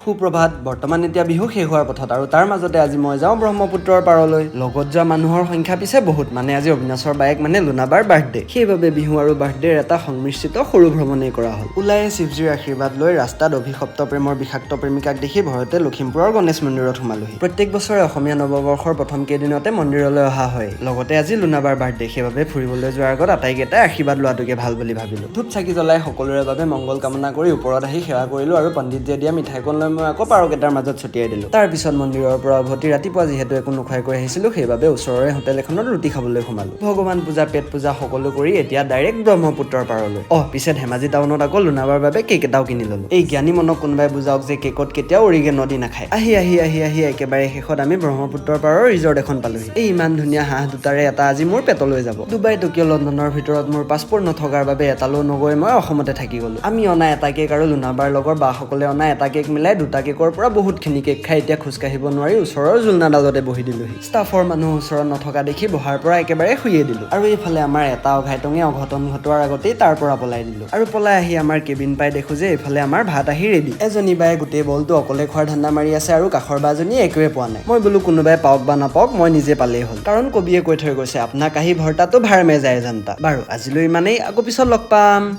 সুপ্ৰভাত। বৰ্তমান এতিয়া বিহু শেষ হোৱাৰ পথত আৰু তাৰ মাজতে আজি মই যাওঁ ব্ৰহ্মপুত্ৰৰ পাৰলৈ। লগত যোৱা মানুহৰ সংখ্যা পিছে বহুত, মানে আজি অবিনাশৰ বায়েক মানে লোনাবাৰ বাৰ্থডে। সেইবাবে বিহু আৰু বাৰ্থডেৰ এটা সংমিশ্ৰিত সৰু ভ্ৰমণেই কৰা হ'ল। ওলাই শিৱজীৰ আশীৰ্বাদ লৈ ৰাস্তাত অভিশপ্ত প্ৰেমৰ বিষাক্ত প্ৰেমিকাক দেখি ভয়তে লখিমপুৰৰ গণেশ মন্দিৰত সোমালোহি। প্ৰত্যেক বছৰে অসমীয়া নৱবৰ্ষৰ প্ৰথম কেইদিনতে মন্দিৰলৈ অহা হয়। লগতে আজি লোনাবাৰ বাৰ্থডে, সেইবাবে ফুৰিবলৈ যোৱাৰ আগত আটাইকেইটাই আশীৰ্বাদ লোৱাটোকে ভাল বুলি ভাবিলো। ধূপ চাকি জ্বলাই সকলোৰে বাবে মংগল কামনা কৰি ওপৰত আহি সেৱা কৰিলো আৰু পণ্ডিতজীয়ে দিয়া মিঠাইকণ লৈ মই আকৌ পাৰকেইটাৰ মাজত ছটিয়াই দিলো। তাৰপিছত মন্দিৰৰ পৰা উভতি ৰাতিপুৱা যিহেতু একো নোখোৱাকৈ আহিছিলো, সেইবাবে ওচৰৰে হোটেল এখনত ৰুটি খাবলৈ সোমালো। ভগৱান পূজা, পেট পূজা সকলো কৰি এতিয়া ডাইৰেক্ট ব্ৰহ্মপুত্ৰৰ পাৰলৈ। অহ, পিছে ধেমাজি টাউনত আকৌ লোনাবাৰ বাবে কেক এটাও কিনি ললো। এই জ্ঞানী মনক কোনোবাই বুজাওক যে কেকত কেতিয়াও অৰিগেন দি নাখায়। আহি আহি আহি আহি একেবাৰে শেষত আমি ব্ৰহ্মপুত্ৰৰ পাৰৰ ৰিজৰ্ট এখন পালোহি। এই ইমান ধুনীয়া হাঁহ দুটাৰে এটা আজি মোৰ পেটলৈ যাব। ডুবাই, টকিঅ', লণ্ডনৰ ভিতৰত মোৰ পাছপৰ্ট নথকাৰ বাবে এটালৈও নগৈ মই অসমতে থাকি গ'লো। আমি অনা এটা কেক আৰু লোনাবাৰ লগৰ বাসকলে অনা এটা কেক মিলাই দুটা কেকৰ পৰা বহুতখিনি কেক খাই এতিয়া খোজকাঢ়িব নোৱাৰি ওচৰৰ জোলনাডালতে বহি দিলোহি। ষ্টাফৰ মানুহ ওচৰত নথকা দেখি বহাৰ পৰা একেবাৰে শুইয়ে দিলো। আৰু এইফালে আমাৰ এটা অঘাইটঙে অঘটন ঘটোৱাৰ আগতেই তাৰ পৰা পলাই দিলো। আৰু পলাই আহি আমাৰ কেবিন পাই দেখো যে এইফালে আমাৰ ভাত আহি ৰেডি। এজনী বায়ে গোটেই বলটো অকলে খোৱাৰ ধান্দা মাৰি আছে আৰু কাষৰ বাজনীয়ে একোৱে পোৱা নাই। মই বোলো, কোনোবাই পাওক বা নাপাওক, মই নিজে পালেই হ'ল। কাৰণ কবিয়ে কৈ থৈ গৈছে, "अपना কাহি ভৰ্তাটো भाड़ में जाए जनता"। বাৰু, আজিলৈ ইমানেই। আকৌ পিছত লগ পাম।